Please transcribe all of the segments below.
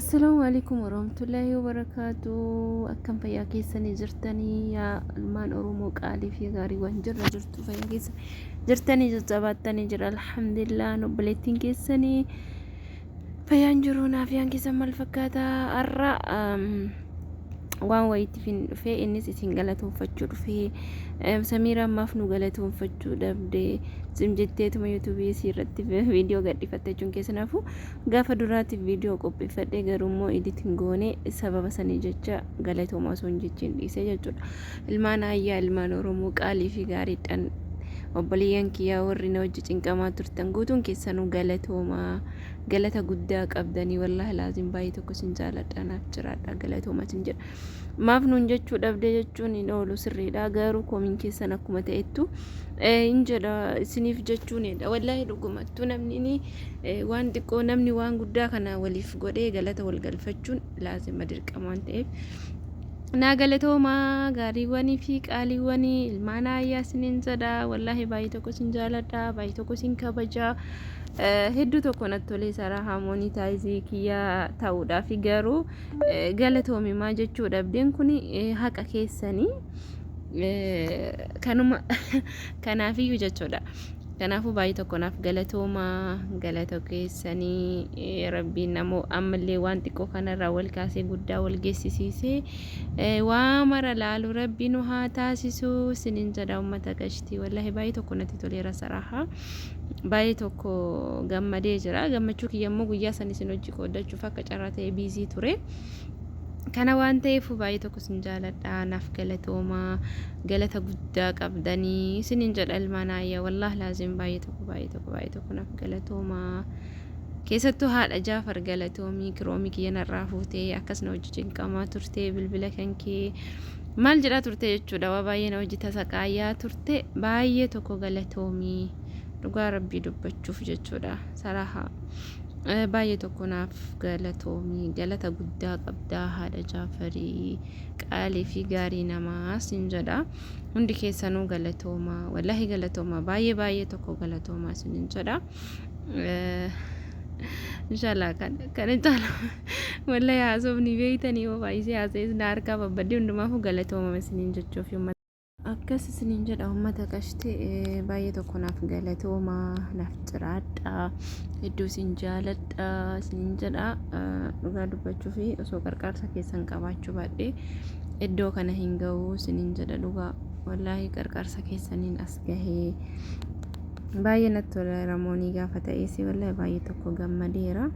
Assalaamu alaikum warahmatullaahi wabarakaatu. Akkam fayyaa keessanii jirtanii yaa ilmaan Oromoo qaalii fi gaariiwwan jirra jirtu fayyaa keessa jirtanii jajjabaattanii jira alhamdulillah obboleettiin keessanii fayyaan jiru naafiyaan keessan maal fakkaata har'a waan wayiitti fin dhufee innis isin galatoonfachuu dhufee Samiiraan maaf nu galatoonfachuu dhabde zim jetteetuma yuutuubii isii irratti viidiyoo gadhiifatte jechuun keessanaafuu Gaafa duraatiif viidiyoo qopheeffadhe garuu immoo edit hin goone sababa sanii jecha galatooma osoo hin jechiin dhiise jechuudha. Ilmaan ayyaa ilmaan Oromoo qaalii fi gaariidhaan obboleeyyan kiyyaa warri na wajji cinqamaa turtan guutuun keessanuu galatooma galata guddaa qabdanii wallaahi laazim baay'ee tokko isin jaaladha naaf jiraadha galatooma isin jedha. Maaf nuun jechuu dhabde jechuun hin oolu sirriidha garuu komiin keessan akkuma ta'ettu hin jedha isiniif jechuunidha wallaahi dhugumattuu namni ni waan xiqqoo namni waan guddaa kana waliif godhee galata wal galfachuun laazima dirqama waan ta'eef naa galatoomaa gaariiwwanii fi qaaliiwwanii ilmaan aayyaa isiniin jedha wallaahi baay'ee tokko isin jaaladha baay'ee tokko isin kabaja hedduu tokko natti tolee saraa haamoonii taayizii kiyyaa ta'uudhaaf garuu galatoomimaa jechuu dhabdeen kun haqa keessanii kanuma kanaafiyyuu jechuudha. Kanaafuu baay'ee tokko naaf galatoomaa galata keessanii rabbiin namoo ammallee waan xiqqoo kanarraa wal kaasee guddaa wal geessisiisee waa mara laalu rabbi nu haa taasisu isiniin jedha uummata qashtii wallaahi baay'ee tokko natti toleera saraaha baay'ee tokko gammadee jira gammachuu kiyya immoo guyyaa san isin hojii qooddachuuf akka carraa ta'e biizii ture. Kana waan ta'eef baay'ee tokko isin jaaladha naaf galatooma galata guddaa qabdanii isinin jedha ilmaan aayyaa wallaah laazim baay'ee tokko baay'ee tokko baay'ee tokko naaf galatooma keessattuu haadha jaafar galatoomii kiroomii kiyya narraa fuutee akkas na hojii cinqamaa turte bilbila kan kee maal jedhaa turte jechuudha waa baay'ee na hojii tasaqaayyaa turte baay'ee tokko galatoomii dhugaa rabbii dubbachuuf jechuudha saraha. Baay'ee tokko naaf galatoomi galata guddaa qabdaa haadha jaafarii qaalii fi gaarii namaa sin jedha hundi keessanuu galatooma wallaahi galatooma baay'ee baay'ee tokko galatooma sinin jedha inshallah kan kan caala wallahi haasofni beeytanii yoo baay'isee haasa'es na harkaa babbadde hundumaafuu galatooma sinin jechuuf Akkas isiniin jedha ummata qashti baay'ee tokko naaf galatooma naaf jiraadha hedduu isin jaaladha isiniin jedha dhugaa dubbachuu fi osoo qarqaarsa keessan qabaachuu baadhee iddoo kana hin ga'u isiniin jedha dhugaa wallaahi qarqaarsa keessaniin as gahee baay'ee natti tola ramoonii gaafa ta'ees wallaahi baay'ee tokko gammadeera.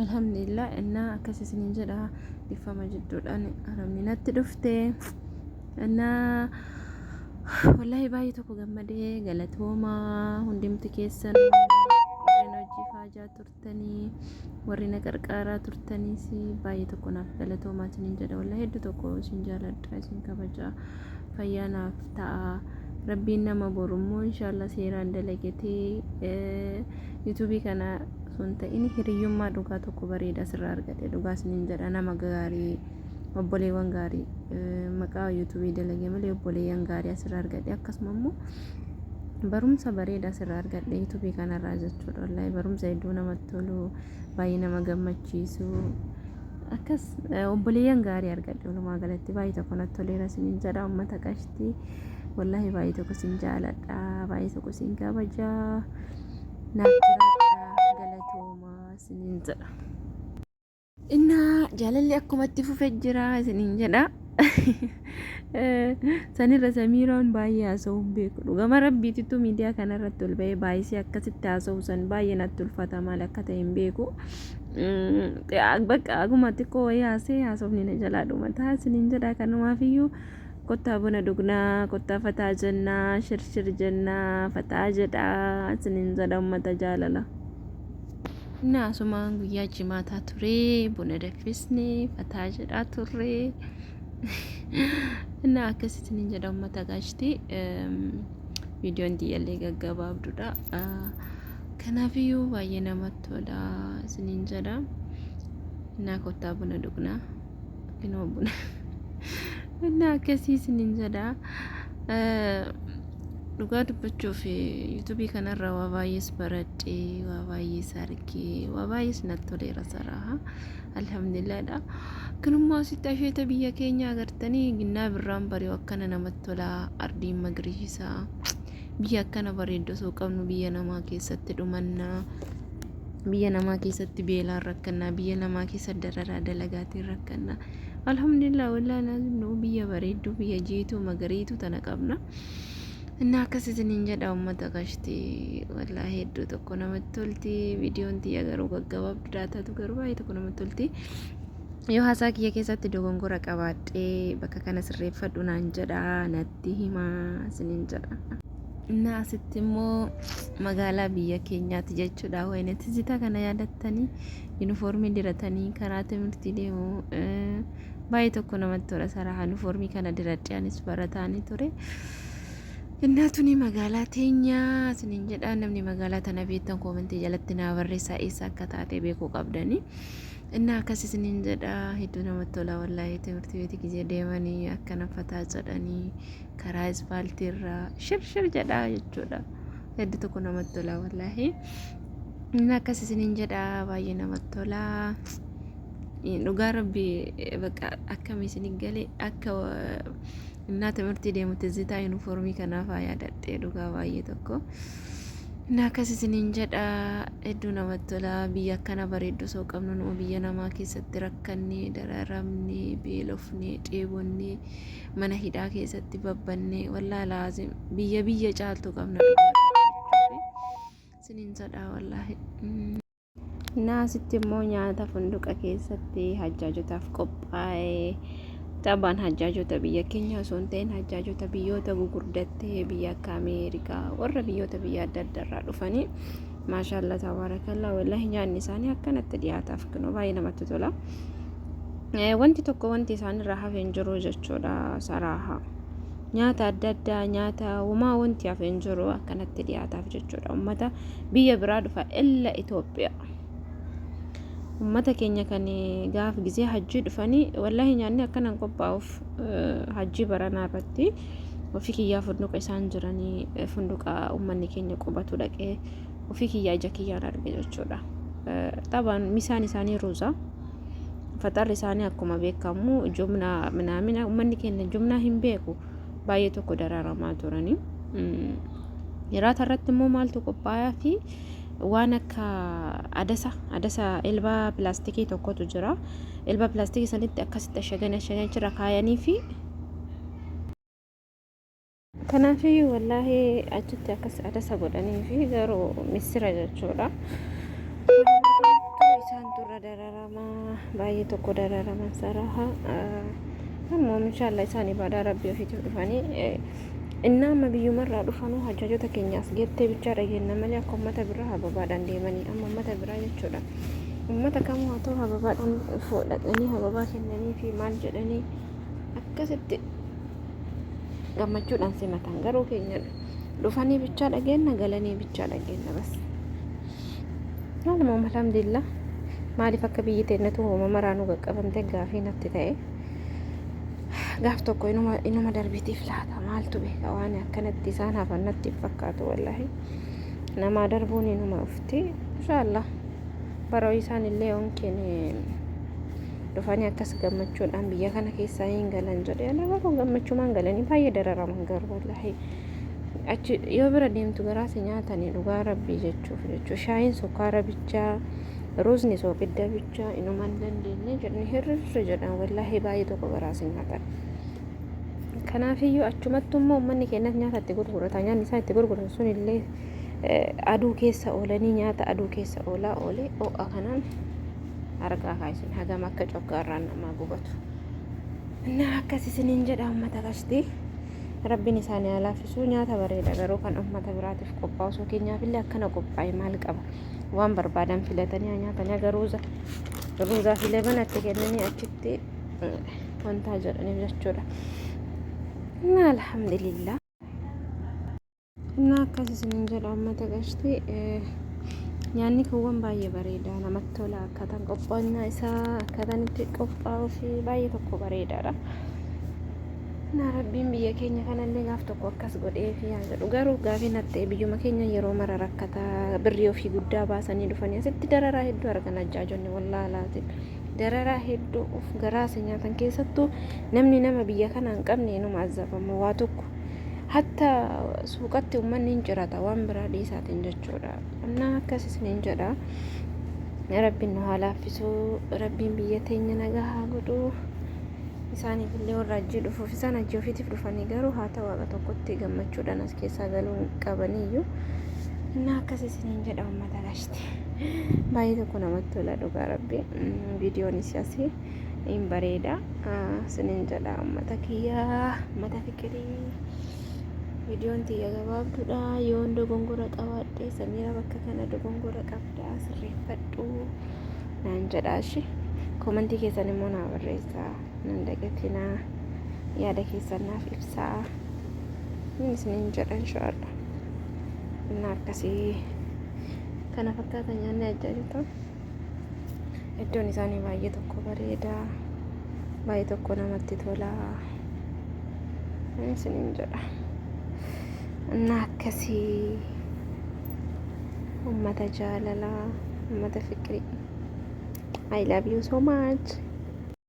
Alhamdulillah innaa akkas isiniin jedha dhiffama jidduudhaan arabni natti dhufte innaa wallaahi baay'ee tokko gammadee galatooma hundumti keessan warreen hojii faajaa turtanii warri na qarqaaraa turtaniis baay'ee tokko naaf galatoomaa isiniin jedha wallaahi hedduu tokko isin jaaladha isin kabaja fayyaa naaf ta'a rabbiin nama borummoo inshaallah seeraan dalagatee yuutuubii kana osoo hin ta'in hiriyyummaa dhugaa tokko bareeda asirraa argadhe dhugaa isiniin jedha nama gaarii obboleewwan gaarii maqaa yuutuubii dalage malee obboleeyyan gaarii asirraa argadhe akkasuma immoo barumsa bareeda asirraa argadhe yuutuubii kanarraa jechuudha wallaahi barumsa hedduu namatti tolu baay'ee nama gammachiisu akkas obboleeyyan gaarii argadhe walumaa galatti baay'ee tokko natti toleera isiniin jedha uummata qashtii wallaahi baay'ee tokko isin jaaladha baay'ee tokko isin kabaja. Naaf jiraadhaa galatoomaa isiniin jedha. Innaa jaalalli akkuma itti fufe jira isiniin jedha. Sanirra Samiiraan baay'ee haasa'uu hin beeku. Dhugama rabbiitittuu miidiyaa kanarratti ol ba'ee baay'isee akkasitti haasa'u san baay'ee natti ulfaata maal akka ta'e hin beeku. Bakka aguma xiqqoo wayii haasa'ee haasofni na jalaa dhumata isiniin jedha kanumaafiyyuu. Kottaa buna dhugnaa, kottaa fataa jennaa, shirshir jennaa, fataa jedhaa isiniin jedha ummata jaalala. Innaa asumaan guyyaa jimaataa ture buna danfisne fataa jedhaa turre. Innaa akkas isiniin jedha ummata gaashti. Viidiyoon tiyyallee gaggabaabduudha. Kanaafiyyuu baay'ee namatti tola isiniin jedha. Innaa kottaa buna dhugnaa. Kinoo buna. Innaa akkasii isiniin jedha. Dhugaa dubbachuuf yuutuubii kanarraa waa baay'ees baradhee, waa baay'ees argee, waa baay'ees natti toleera saraaha. Alhamdulillahdha. Kanummaa asitti asheeta biyya keenya agartanii ginnaa birraan bari'u akkana namatti tola, ardiin magariisa. Biyya akkana bareeddu osoo qabnu biyya namaa keessatti dhumannaa. Biyya namaa keessatti beelaan rakkannaa, biyya namaa keessa dararaa dalagaatiin rakkannaa. Alhamdulillah wallaahi laazim nu biyya bareedduu, biyya jiituu magariituu tana qabna. Innaa akkas isiniin jedha uummata qashti, wallaahi hedduu tokko namatti tolti. Viidiyoon tiyya garuu gaggabaabdu daataatu garuu baay'ee tokko namatti tolti. Yoo haasaa kiyya keessatti dogongora qabaadhee bakka kana sirreeffadhu naan jedha, natti himaa isiniin jedha. Innaa asitti immoo magaalaa biyya keenyaati jechuudha. Wayine tizita kana yaadattanii yuunifoormii diratanii karaa timirtii deemu baay'ee tokko namatti tola. Saraa yuunifoormii kana diradhee anis barataanii ture. Innaa tuni magaalaa teenya isiniin jedha. Namni magaalaa tana beektan koomentii jalatti naa barreessaa, eessa akka taate beekuu qabdanii. Innaa akkas isiniin jedha, hedduu namatti tola wallaahi. Timirtii beetii gizee deemanii akkana fataa jedhanii karaa ispaaltii irraa shirshir jedhaa jechuudha. Hedduu tokko namatti tola wallaahi. Inni akkas isiniin jedha, baay'ee namatti tola. Dhugaa rabbi bakka akkam isin galee akka innaa timirtii deemu tizzitaa yuunifoormii kanaaf haa yaadadhee dhugaa baay'ee tokko. Innaa akkas isiniin jedha, hedduu namatti tola. Biyya akkana bareeddu osoo qabnu nu biyya namaa keessatti rakkanne, dararamne, beelofne, dheebonne, mana hidhaa keessatti babbanne. Wallaahi laazim biyya biyya caaltu qabna dhugaa dubbachuuf isiniin jedha wallaahi. Innaa asitti immoo nyaata funduqa keessatti hajjaajotaaf qophaa'e. Taphaan hajjaajota biyya keenya osoo hin ta'in hajjaajota biyyoota gugurdattee, biyya akka Ameerikaa, warra biyyoota biyya adda addaa irraa dhufanii. Maashaallah tabaarakallaa, wallaahi nyaanni isaanii akkanatti dhiyaataaf kunoo baay'ee namatti tola. Wanti tokko wanti isaan irraa hafe hin jiru jechuudha saraaha. Nyaata adda addaa, nyaata homaa wanti hafe hin jiru, akkanatti dhiyaataaf jechuudha. Ummata biyya biraa dhufa illa Itoophiyaa. Ummata keenya kan gaaf gisee hajjii dhufanii wallaahi nyaanni akkana hin qophaa'uuf. Hajjii baranaa irratti ofii kiyyaa funduqa isaan jiranii, funduqa ummanni keenya qubatu dhaqee ofii kiyyaa ija kiyyaan arge jechuudha. Xabaan misaan isaanii ruuza. Faxarri isaanii akkuma beekamu jumnaa minaamina, ummanni keenya jumnaa hin beeku, baay'ee tokko dararamaa turanii. Nyaata irratti immoo maaltu qophaa'aa fi waan akka adasa adasa elbaa pilaastikii tokkotu jira. Elbaa pilaastikii sanitti akkasitti ashaganii ashaganii achirra kaayanii fi kanaafiyyuu wallaahi achitti akkas adasa godhanii fi garuu misira jechuudha. Isaan turra dararamaa, baay'ee tokko dararaman saraha. Ammoo inshaallah isaan ibaadaa rabbii ofiitiif dhufanii innaa amma biyyumarraa dhufanuu hajjaajota keenya as geettee bichaa dhageenna malee akka ummata biraa hababaadhaan deemanii amma ummata biraa jechuudha. Ummata kamuu haa ta'u hababaadhaan fuudhanii hababaa kennanii fi maal jedhanii akkasitti gammachuudhaan simatan, garuu keenya dhufanii bichaa dhageenna, galanii bichaa dhageenna bas. Maaluma, alhamdulillah, maaliif akka biyyi teennatu uumama maraanuu qaqqabamte gaafii natti ta'e. Gaaf tokko inuma darbitiif laata, maaltu beeka? Waan akkanatti isaan hafan natti hin fakkaatu wallaahi. Namaa darbuun inuma dhufti inshaallah. Baroo isaan illee yookiin dhufanii akkas gammachuudhaan biyya kana keessaa hin galan jedhee ana, garuu gammachuumaan galanii baay'ee dararaman garuu wallaahi. Achi yoo bira deemtu garaa si nyaatanii dhugaa rabbii jechuuf jechuu, shaayiin sukkaara bichaa, ruuzni soogidda bichaa, inuma hin dandeenye jedhanii hir'irri jedhan, wallaahi baay'ee tokko garaa si nyaatan. Kanaafiyyuu achumattu immoo uummanni keenyas nyaata itti gurgurata. Nyaanni isaan itti gurguran sun illee aduu keessa oolanii, nyaata aduu keessa oolaa oolee ho'a kanaan argaa kaa'isin hagam akka coggaarraan namaa gubatu. Innaa akkas isiniin jedha uummata kashtii. Rabbiin isaanii haa laaffisu. Nyaata bareeda garuu kan uummata biraatiif qophaa'u osoo keenyaaf illee akkana qophaa'e maal qaba? Waan barbaadan filatanii haa nyaatanii, aga ruuza ruuzaa fi lebana itti kennanii achitti wantaa jedhaniif jechuudha. Innaa alhamdulillah. Innaa akkas isiniin jedha uummata qashtii, nyaanni kuuwwan baay'ee bareeda, namatti tola, akkaataan qophaa'inaa isaa, akkaataan itti qophaa'uu fi baay'ee tokko bareedaadha. Na Rabbiin biyya keenya kanallee gaaf tokko akkas godhee fi haa jedhu. Garuu gaafii natti ta'e, biyyuma keenya yeroo mara rakkataa birrii ofii guddaa baasanii dhufanii asitti dararaa hedduu argan ajjaajonni. Wallaahi laatiin dararaa hedduu of garaasa nyaatan. Keessattuu namni nama biyya kana hin qabne inuma azabama. Waa tokko hatta suuqatti uummanni hin cirata, waan biraa dhiisaatiin jechuudha. Innaa akkas isiniin jedha. Rabbiin nu haa laaffisuu. Rabbiin biyya teenya nagaa haa godhu. Isaaniif illee warra ajjii dhufuuf, isaan ajjii ofiitiif dhufanii, garuu haa ta'u haqa tokkotti gammachuudhaan as keessaa galuu hin qabaniyyuu. Innaa akkas isiniin jedha, uummata gashti. Baay'ee tokko namatti tola, dhugaa Rabbi. Viidiyoon isii asii hin bareeda isiniin jedha, uummata kiyyaa, uummata fikirii. Viidiyoon tiyya gabaabduudha. Yoon dogongora qabaadhe, "Samiira, bakka kana dogongora qabda, sirreeffadhu," naan jedha ishi. Koomantii keessan immoo naa barreessaa. Nan dagatinaa, yaada keessan naaf ibsaa. Inni isiniin jedha inshaallah. Innaa akkasii kana fakkaata nyaanni ajjaajota. Iddoon isaanii baay'ee tokko bareeda. Baay'ee tokko namatti tola. Inni isiniin jedha. Innaa akkasii, ummata jaalalaa, ummata fikirii. I love you so much.